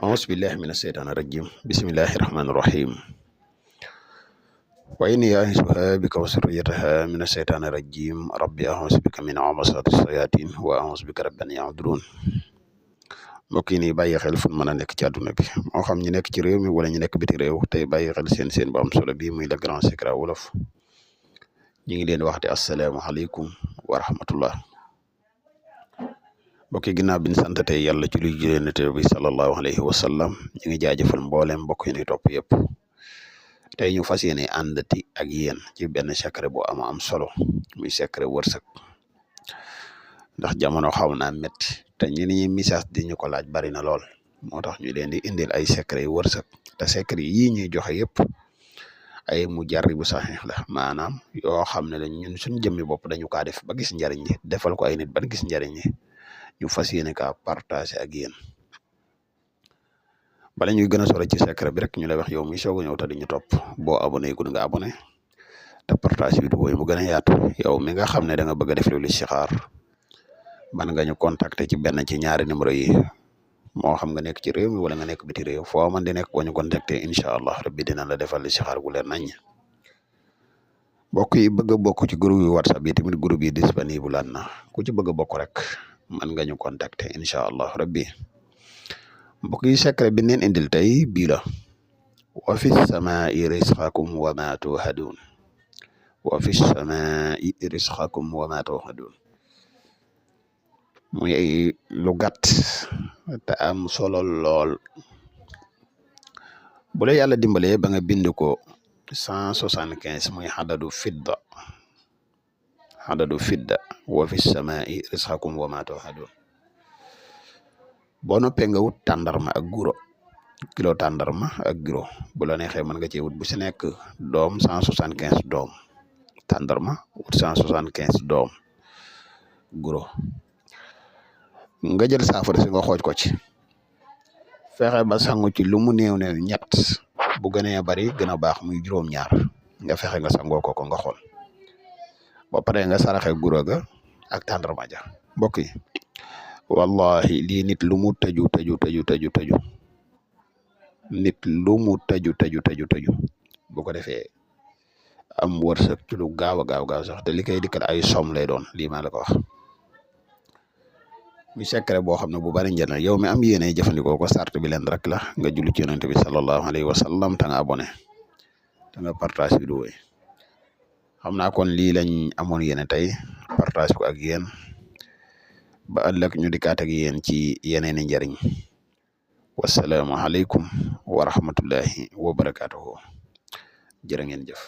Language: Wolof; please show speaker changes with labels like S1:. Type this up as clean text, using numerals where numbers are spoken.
S1: أعوذ بالله من الشيطان الرجيم بسم الله الرحمن الرحيم وإني أعيذها بك وذريتها من الشيطان الرجيم ربي أعوذ بك من همزات الشياطين وأعوذ بك رب أن يحضرون mbokk yi nii bàyyi xel fu mën a nekk ci àdduna bi moo xam ñu nekk ci réew mi wala ñu nekk biti réew tey bàyyi xel seen bu am solo bii muy le grand secret wolof ñu ngi leen waxte asalaamaaleykum wa rahmatullah mbokk yi ginnaaw bi ñu sant tey yàlla ci luy jëlee nate bi sallallahu alayhi wa sallam ñu ngi jaajëfal mboolem mbokk yi ñuy topp yëpp tey ñu fas yéene àndati ak yéen ci benn secret bu am solo muy secret wërsëg ndax jamono xaw naa métti te ñi message di ñu ko laaj bari na lool moo tax ñu leen di indil ay secret yu wërsëg te secret yii ñuy joxe yëpp ay mu jarri bu saxiix la maanaam yoo xam ne la ñun suñ jëmmi bopp dañu kaa def ba gis njariñ li defal ko ay nit ban gis njariñ li ñu fas yéene kaa partager ak yéen bala ñuy gën a sore ci secret bi rek ñu lay wax yow mi soog a ñëw te di ñu topp boo abonné gud nga abonné te partage vidéo yi mu gën a yaatu yow mi nga xam ne da nga bëgg a def lu listixaar man nga ñu contacter ci benn ci ñaari numéro yi moo xam nga nekk ci réew mi wala nga nekk biti réew foo man di nekk boo ñu contacter incha allah rabbi dina la defal listixaar gu leer nañ mbokk yi bëgg a bokk ci groupe yi whatsapp yi tamit groupe yi disponible na ku ci bëgg a bokk rek man nga ñu contacter incha allah rabbi mbokk yi secret bi neen indil tey bii la wa fi samaa'i risqakum wa ma tuuhaduun wa fi samaa'i risqakum wa ma tuuhaduun muy lu gàtt te am solo lool bu la yàlla dimbalee ba nga bind ko 175 muy xadadu fidda wa fi samaa'i risqakum wa ma tuuhaduun boo noppee nga wut tàndarma ak guro kilo tàndarma ak guro bu la neexee mën nga cee wut bu si nekk doom 175 doom tàndarma wut 175 doom guro nga jël saafara si nga xooj ko ci fexe ba sangu ci lu mu néew ne ñett bu gënee bari gën a baax muy juróom-ñaar nga fexe nga sangoo ko nga xool ba pare nga saraxe guro ga ak tàndarma ja mbokk yi wallahi lii nit lu mu tëju nit lu mu tëju bu ko defee am wërsëg ci lu gaaw sax te li koy dikkal ay som lay doon lii maa la ko wax mi secret boo xam ne bu bari njëriñ yow mi am yéene jëfandikoo ko sart bi leen rek la nga julli ci yonent bi sallallahu alayhi wa sallam te nga abonné te nga partage vidéo yi xam naa kon lii lañ amoon yéene tey partage ko ak yéen ba ëllëg ñu dikkaat ak yéen ci yeneeni njariñ wasalaamu aleykum wa rahmatullahi wa barakatuhu jërë ngeen jëf